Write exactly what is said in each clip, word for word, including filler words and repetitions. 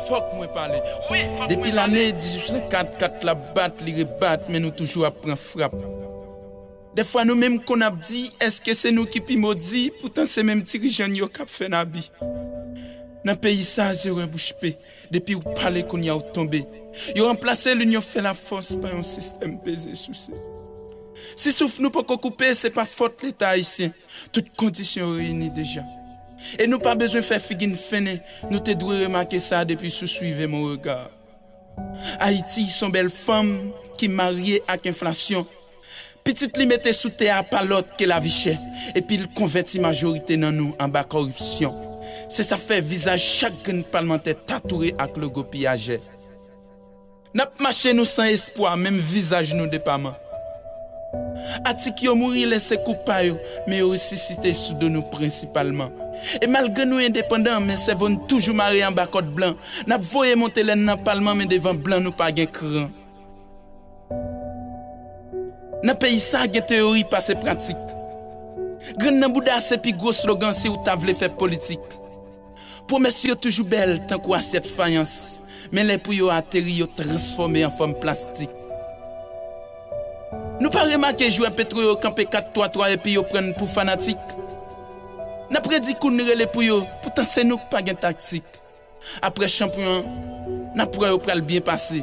Fòk mwen pale. Depi lane dizuit san kat, kat la bat, li rebat, men nou toujou ap pran frap. Dèfwa nou menm konn ap di, èske se nou ki pi modi, poutan se menm dirijan n yo k ap fè n abi. Nan peyi sa, zerè bouch pe, depi w pale kounye a w tonbe. Yo ranplase linyon fè lafòs pa yon sistèm peze souse. Si souf nou poko koupe, se pa fòt Leta ayisyen. Tout kondisyon yo reyini deja. E nou pa bezwen fè figi n fennen, nou te dwe remake sa depi sou Suivez mon regard. Ayiti se yon bèl fanm ki marye ak enflasyon. Pitit li mete sou tè a pa lòt ke lavi chè, epi l konvèti majorite nan nou anba kòripsyon. Se sa k fè vizaj chak grenn palmantè tatoure ak logo piyajè. N ap mache nou san espwa, menm vizaj nou depaman. Atik yo mouri lè se kou pa yo, men yo resisite sou do nou prensipalman. E malgre nou endepandan, men sèvo n toujou mare anba kòd blan. N ap voye monte lè n nan palman, men devan blan nou pa gen kran. Nan peyi sa, gen teyori pase pratik. Grenn nan bouda se pi gwo slogan si w ta vle fè politik. Pwomès yo toujou bèl tankou asyèt fayans, men lè pou yo ateri, yo transfòme an fòm plastik. Nou pa remake jwè Petro yo kanpe kat twa twa epi yo pran n pou fanatik? N ap redi kou n rele pou yo, poutan se nou k pa gen taktik. Apre chanpyon an, n ap wè yo pral byen pase.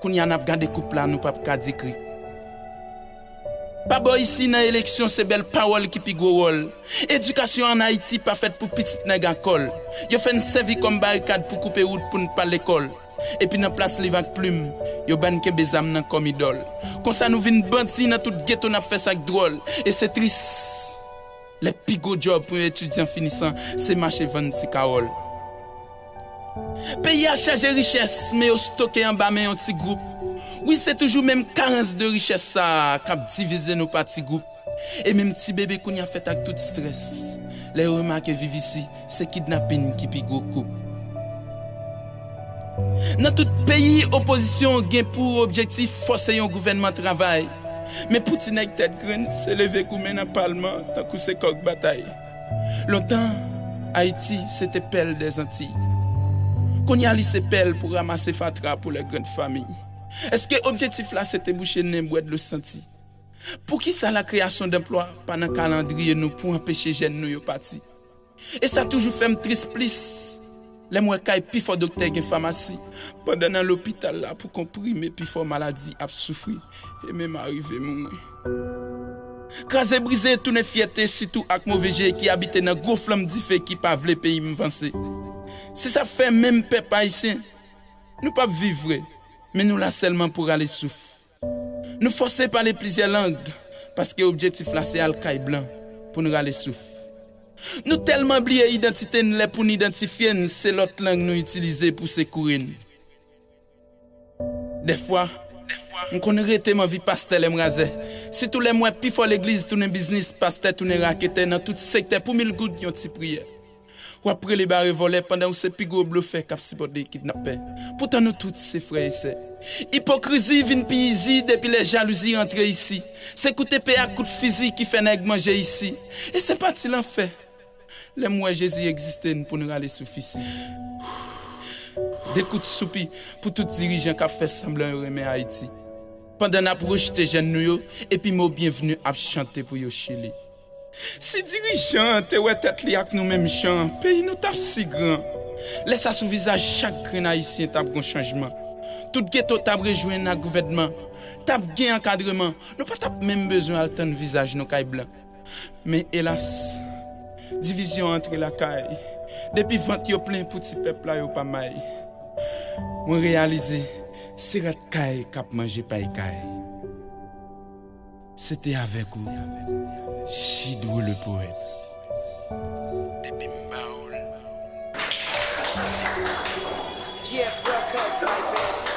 Kounye a n ap gade koup la, nou p ap ka di krik. Pa bò isi nan eleksyon se bèl pawòl ki pi gwo wòl. Edikasyon ann Ayiti pa fèt pou pitit nèg a kòl. Yo fè n sèvi kòm barikad pou koupe wout pou n pa lekòl. Epi nan plas liv ak plim, yo ban n kenbe zam nan kòm idòl. Konsa nou vin bandi nan tout geto n ap fè sa k dwòl. E se tris. Lè pi gwo djòb pou yon etidyan finisan, se mache vann ti kawòl. Peyi a chaje richès, men yo stoke anba men yon ti gwoup. Wi, se toujou menm karans de richès sa a k ap divize nou pa ti gwoup. E menm ti bebe kounye a fèt ak tout strès. Lè yo remake viv isi, se kidnapin ki pi gwo koup. Nan tout peyi, opozisyon gen pou objektif fòse yon gouvènman travay. Men pou ti nèg tèt grenn, se leve goumen nan palman tankou se kòk batay. Lontan, Ayiti se te pèl dèzantiy. Kounye a li se pèl pou ranmase fatra pou lè grann famiy. Èske objektif la se te bouche nen bwè dlo santi? Poukisa la kreyasyon danplwa pa nan kalandriye nou pou anpeche jèn nou yo pati? E sa toujou fè m tris plis lè m wè kay pifò doktè gen famasi, pandan nan lopital la pou konprime pifò maladi ap soufri e menm arive mouri. Kraze brize tounen fyète, sitou ak move je ki abite nan gwo flanm dife ki pa vle peyi m vanse. Se sa k fè menm pèp ayisyen, nou p ap viv vre, men nou la sèlman pou rale souf. Nou fòse pale plizyè lang, paske objektif la se al kay blan pou n rale souf. Nou tèlman bliye idantite n, lè pou n idantifye n, se lòt lang nou itilize pou sekoure n. Dèfwa, m konn rete m anvi pastè lè m razè. Sitou lè m wè pifò legliz tounen biznis, pastè tounen raketè nan tout sektè pou mil goud yon ti priyè. W ap rele bare vòlè pandan w se pi gwo blofè k ap sipòte kidnapè. Poutan nou tout se frè e sè. Ipokrizi vin pi izi depi lè jalouzi rantre isi. Se kout epe ak kout fizi ki fè nèg manje isi. E se pa ti lanfè. Lè m wè Jezi egziste n pou n rale souf isi. De kout soupi pou tout dirijan k ap fè sanblan yo renmen Ayiti, pandan n ap rejte jèn nou yo, epi mo byenvni ap chante pou yo Chili. Si dirijan an te wè tèt li ak nou menm jan, peyi nou t ap si gran. Lè sa sou vizaj chak grenn ayisyen t ap gon chanjman. Tout geto t ap rejwenn ak gouvènman. T ap gen ankadreman. Nou pa t ap menm bezwen al tann vizaj nou kay blan. Men elas, divizyon antre lakay. Depi vant yo plen pou ti pèp la yo pa may. Mwen reyalize, se rat kay k ap manje pay kay. Se te avèk ou, Chidro le poète. Depi m ba ou l. G F Records, my baby.